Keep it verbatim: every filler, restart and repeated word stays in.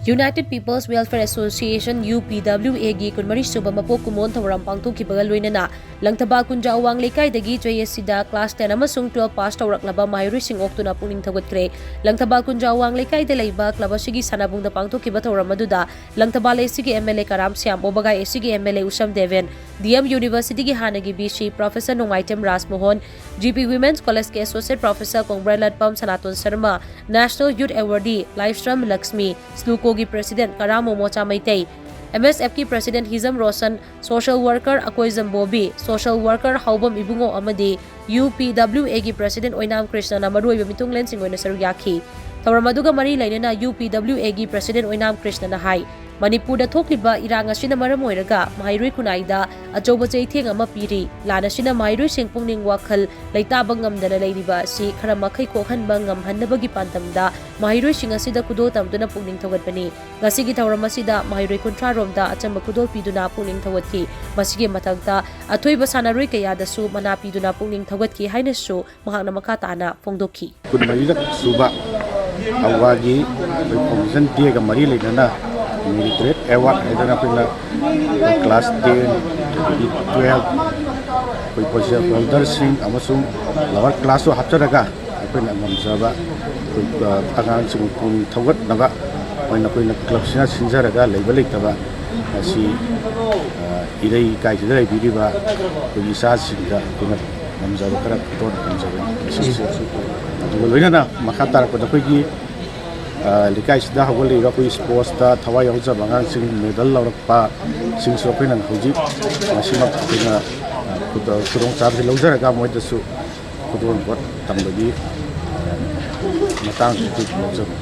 United People's Welfare Association, U P W A ꯒꯤ ꯀꯨꯟꯃꯔꯤ ꯁꯨꯕ ꯃꯄꯣꯛ ꯀꯨꯝꯑꯣꯟ ꯊꯧꯔꯝ ꯄꯥꯡꯊꯣꯛꯈꯤꯕꯒ ꯂꯣꯏꯅꯅ ꯂꯪꯊꯕꯥꯜ ꯀꯨꯟꯖꯥ ꯑꯋꯥꯡ ꯂꯩꯀꯥꯏꯗꯒꯤ J S C ꯗ class ten ꯑꯃꯁꯨꯡ twelve pass ꯇꯧꯔꯛꯂꯕ ꯃꯍꯩꯔꯣꯏꯁꯤꯡ ꯑꯣꯛꯇꯨꯅ ꯄꯨꯛꯅꯤꯡ ꯊꯧꯒꯠꯈ꯭ꯔꯦ꯫ ꯂꯪꯊꯕꯥꯜ ꯀꯨꯟꯖꯥ ꯑꯋꯥꯡ ꯂꯩꯀꯥꯏꯗ ꯂꯩꯕ club ꯑꯁꯤꯒꯤ ꯁꯥꯟꯅꯕꯨꯡꯗ ꯄꯥꯡꯊꯣꯛꯈꯤꯕ ꯊꯧꯔꯝ ꯑꯗꯨꯗ ꯂꯪꯊꯕꯥꯜ A C ꯒꯤ M L A ꯀꯔꯥꯝ ꯁ꯭ꯌꯥꯝ, ꯋꯥꯕꯒꯥꯏ A C ꯒꯤ M L A Usham Deben, D M University ꯒꯤ ꯍꯥꯟꯅꯒꯤ V C Professor ꯅꯣꯡꯃꯥꯏꯊꯦꯝ ꯔꯥꯖꯃꯣꯍꯟ, G P Women's College ꯀꯤ Associate Professor ꯀꯣꯡꯕ꯭ꯔꯥꯂꯠꯄꯝ ꯁꯅꯥꯇꯣꯟ ꯁꯔꯃ, National Youth Awardee ꯂꯥꯏꯁ꯭ꯔꯝ ꯂꯛꯁꯃꯤ, SLUCO ꯒꯤ President ꯀꯔꯥꯝ ꯃꯣꯃꯣꯆꯥ ꯃꯩꯇꯩ, M S F ꯀꯤ President ꯍꯤꯖꯝ Roshan, social worker Akoijam Bobby, social worker ꯍꯥꯎꯕꯝ ꯏꯕꯨꯡꯉꯣ ꯑꯃꯗꯤ U P W A ꯒꯤ President ꯑꯣꯏꯅꯥꯝ ꯀ꯭ꯔꯤꯁꯅꯅ ꯃꯔꯨꯑꯣꯏꯕ ꯃꯤꯊꯨꯡꯂꯦꯟꯁꯤꯡ ꯑꯣꯏꯅ ꯁꯔꯨꯛ ꯌꯥꯈꯤ꯫ ꯊꯧꯔꯝ ꯑꯗꯨꯒ ꯃꯔꯤ ꯂꯩꯅꯅ U P W A ꯒꯤ President ꯑꯣꯏꯅꯥꯝ ꯀ꯭ꯔꯤꯁꯅꯅ ꯍꯥꯏ, ꯃꯅꯤꯄꯨꯔꯗ ꯊꯣꯛꯂꯤꯕ ꯏꯔꯥꯡ ꯑꯁꯤꯅ ꯃꯔꯝ ꯑꯣꯏꯔꯒ ꯃꯍꯩꯔꯣꯏ ꯈꯨꯟꯅꯥꯏꯗ ꯑꯆꯧꯕ ꯆꯩꯊꯦꯡ ꯑꯃ ꯄꯤꯔꯤ꯫ ꯂꯥꯟ ꯑꯁꯤꯅ ꯃꯍꯩꯔꯣꯏꯁꯤꯡ ꯄꯨꯛꯅꯤꯡ ꯋꯥꯈꯜ ꯂꯩꯇꯥꯕ ꯉꯝꯗꯅ ꯂꯩꯔꯤꯕ ꯑꯁꯤ ꯈꯔ ꯃꯈꯩ ꯀꯣꯛꯍꯟꯕ ꯉꯝꯍꯟꯅꯕꯒꯤ ꯄꯥꯟꯗꯝꯗ ꯃꯍꯩꯔꯣꯏꯁꯤꯡ ꯑꯁꯤꯗ ꯈꯨꯗꯣꯜ ꯇꯝꯗꯨꯅ ꯄꯨꯛꯅꯤꯡ ꯊꯧꯒꯠꯄꯅꯤ꯫ ꯉꯁꯤꯒꯤ ꯊꯧꯔꯝ ꯑꯁꯤꯗ ꯃꯍꯩꯔꯣꯏ ꯀꯨꯟꯊ꯭ꯔꯥ ꯔꯣꯝꯗ ꯑꯆꯝꯕ ꯈꯨꯗꯣꯜ ꯄꯤꯗꯨꯅ ꯄꯨꯛꯅꯤꯡ ꯊꯧꯒꯠꯈꯤ꯫ ꯃꯁꯤꯒꯤ ꯃꯊꯛꯇ ꯑꯊꯣꯏꯕ ꯁꯥꯟꯅꯔꯣꯏ ꯀꯌꯥꯗꯁꯨ ꯃꯅꯥ ꯄꯤꯗꯨꯅ ꯄꯨꯛꯅꯤꯡ ꯊꯧꯒꯠꯈꯤ ꯍꯥꯏꯅꯁꯨ ꯃꯍꯥꯛꯅ ꯃꯈꯥ ꯇꯥꯅ ꯐꯣꯡꯗꯣꯛꯈꯤ꯫ ꯀꯨꯟꯃꯔꯤꯔꯛ ꯁꯨꯕ ꯑꯋꯥꯒꯤ ꯑꯩꯈꯣꯏ Foundation Day ꯒ ꯃꯔꯤ ꯂꯩꯅꯅ Merit Award ꯍꯥꯏꯗꯅ ꯑꯩꯈꯣꯏꯅ class ten, ꯑꯗꯒꯤ twelve, ꯑꯩꯈꯣꯏ position holder ꯁꯤꯡ ꯑꯃꯁꯨꯡ lower class ꯁꯨ ꯍꯥꯞꯆꯔꯒ ꯑꯩꯈꯣꯏꯅ ꯉꯝꯖꯕ ꯑꯩꯈꯣꯏ, ꯑ, ꯑꯉꯥꯡꯁꯤꯡ ꯄꯨꯛꯅꯤꯡ ꯊꯧꯒꯠꯅꯕ ꯑꯣꯏꯅ ꯑꯩꯈꯣꯏꯅ club ꯁꯤꯅ ꯁꯤꯟꯖꯔꯒ ꯂꯩꯕ ꯂꯩꯇꯕ ꯑꯁꯤ, ꯑ, ꯏꯔꯩ ꯏꯀꯥꯏꯁꯤꯗ ꯂꯩꯕꯤꯔꯤꯕ ꯑꯩꯈꯣꯏꯒꯤ ꯏꯆꯥꯁꯤꯡꯗ ꯑꯩꯈꯣꯏꯅ ꯉꯝꯖꯕ ꯈꯔ ꯈꯨꯗꯣꯜ ꯇꯝꯖꯕꯅꯤ꯫ ꯃꯁꯤꯁꯦ ꯑꯗꯨꯒ ꯂꯣꯏꯅꯅ ꯃꯈꯥ ꯇꯥꯔꯛꯄꯗ ꯑꯩꯈꯣꯏꯒꯤ, ꯑ, ꯂꯩꯀꯥꯏꯁꯤꯗ ꯍꯧꯒꯠꯂꯛꯏꯕ ꯑꯩꯈꯣꯏ sports ꯇ ꯊꯋꯥꯏ ꯌꯥꯎꯖꯕ ꯑꯉꯥꯡꯁꯤꯡ medal ꯂꯧꯔꯛꯄꯁꯤꯡꯁꯨ ꯑꯩꯈꯣꯏꯅ ꯍꯧꯖꯤꯛ ꯃꯁꯤꯃꯛ ꯑꯩꯈꯣꯏꯅ, ꯑ, ꯈꯨꯗꯣꯡ-, ꯈꯨꯗꯣꯡꯆꯥꯕꯁꯤ ꯂꯧꯖꯔꯒ ꯃꯣꯏꯗꯁꯨ ꯈꯨꯗꯣꯜꯄꯣꯠ ꯇꯝꯕꯒꯤ, ꯑ, ꯃꯇꯥꯡꯁꯤꯁꯨ ꯂꯧꯖꯕꯅꯤ꯫